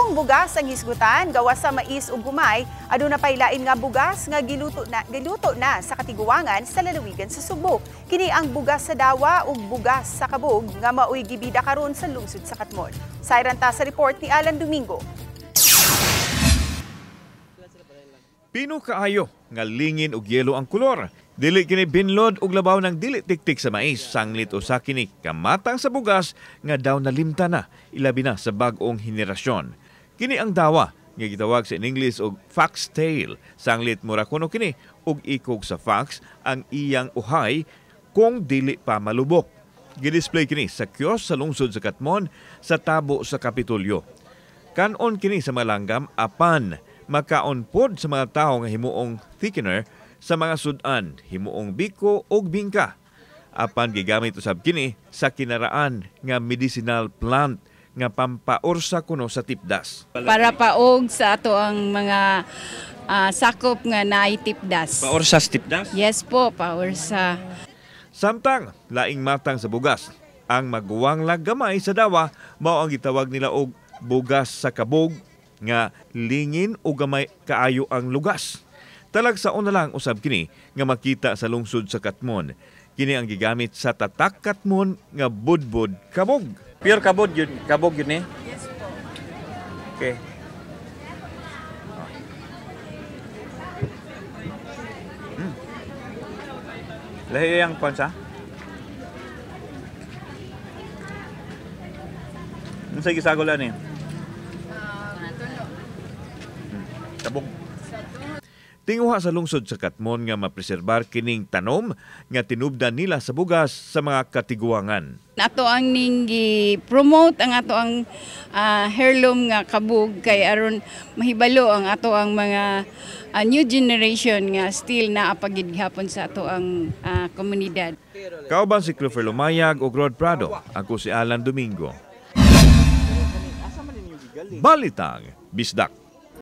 Kung bugas ang hisgutan, gawas sa mais ug gumay, aduna pay lain nga bugas nga giluto na sa katiguangan sa lalawigan sa Sugbo. Kini ang bugas sa dawa ug bugas sa kabog nga maoy gibida karon sa lungsod sa Katmon. Sayran ta sa report ni Alan Domingo. Pino kaayo nga lingin og yelo ang kolor. Dili kini binlod og labaw ng dili tiktik sa mais, sanglit usa kini kamatang sa bugas nga daw nalimta na, ilabi na sa bag-ong henerasyon. Kini ang dawa nga gitawag sa in English og foxtail. Sanglit mura kuno kini og ikog sa fox ang iyang uhay kung dili pa malubok. Gidisplay kini sa kiosk sa lungsod sa Katmon sa tabo sa Kapitolyo. Kanon kini sa malanggam apan makaon pod sa mga tawo nga himuong thickener sa mga sudan, himuong biko ug bingka. Apan gigamit usab kini sa kinaraan nga medicinal plant nga pampaursa kuno sa tipdas. Para paog sa ato ang mga sakop nga naay tipdas. Paursa sa tipdas? Yes po, paursa. Samtang laing matang sa bugas, ang maguwang laggamay sa dawa mao ang gitawag nila og bugas sa kabog nga lingin o gamay kaayo ang lugas. Talagsaon na lang usab kini nga makita sa lungsod sa Katmon. Kini ang gigamit sa tatak Katmon nga budbud kabog. Pure kabog yun eh? Yes po. Okay. Lahi ang pansa? Ano sa gisagulan eh? Kabog. Tinguha sa lungsod sa Katmon nga mapreserbar kining tanom nga tinubdan nila sa bugas sa mga katiguangan. Ato ang ning gi-promote ang ato ang heirloom nga kabog kay aron mahibalo ang ato ang mga new generation nga still naa pagid gihapon sa ato ang komunidad. Kauban si Clifford Lumayag ug Rod Prado, ako si Alan Domingo. Balitang Bisdak.